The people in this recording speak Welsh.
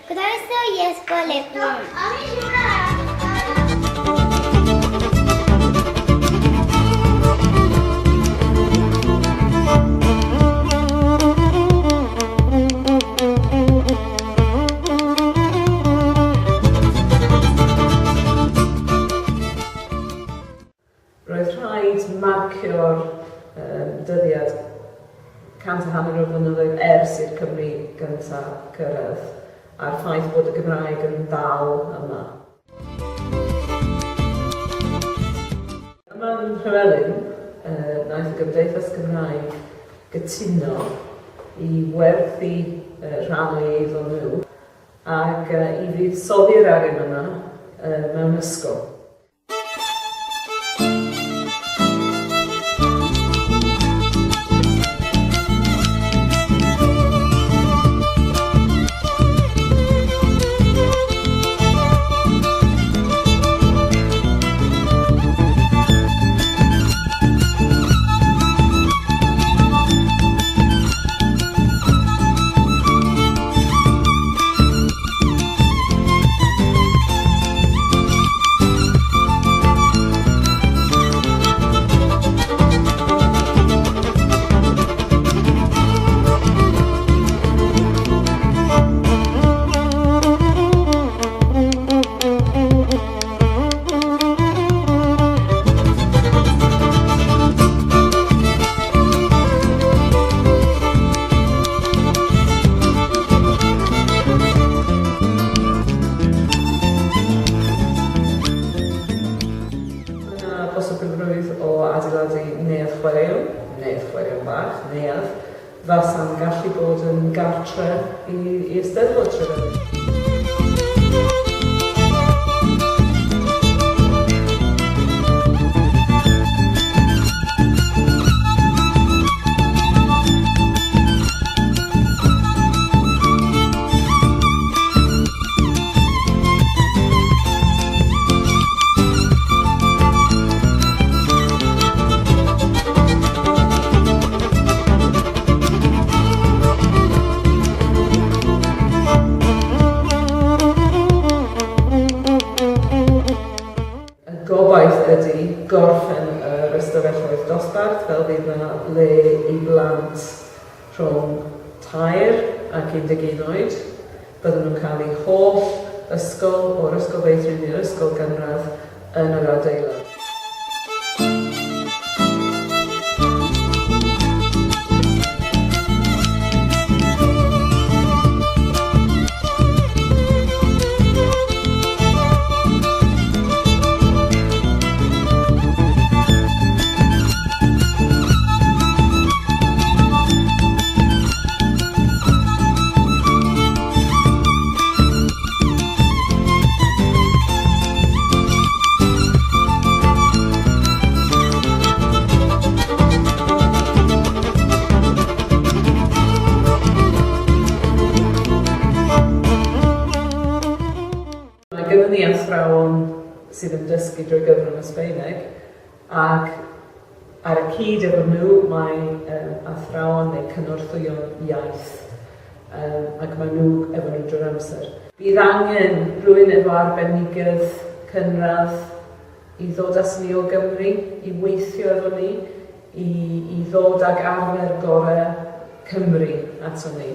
Croeso i Ysgol Eblwn. Roedd rhaid marcio'r um, dyddiad 150 o flynyddoedd ers i'r Cymry gyntaf cyrraedd, a'r ffaith bod y Gymraeg yn dal yma. Yma yn Nhrevelin, uh, wnaeth y Gymdeithas Gymraeg gytuno i werthu uh, rhan o'i eiddo nhw ac uh, i fuddsoddi'r arian yma uh, mewn ysgol. Mae yna bosibilrwydd o adeiladu neuadd chwaraeon, neuadd chwaraeon bach, neuadd, fasa'n gallu bod yn gartre i i Eisteddfod Trevelin. Y gobaith ydy gorffen yr ystafelloedd dosbarth fel fydd 'na le i blant rhwng tair ac 11 oed. Bydden nhw'n cael eu holl ysgol, o'r ysgol feithrin i'r ysgol gynradd, yn yr adeilad. Mae gynnon ni athrawon sydd yn dysgu drwy gyfrwng y Sbaeneg ac ar y cyd efo nhw mae yym athrawon neu cynorthwyon iaith yym ac maen nhw efo nhw drwy'r amser. Bydd angen rhywun efo arbenigedd cynradd i ddod at ni o Gymru i weithio efo ni i i ddod ag arfer gorau Cymru aton ni.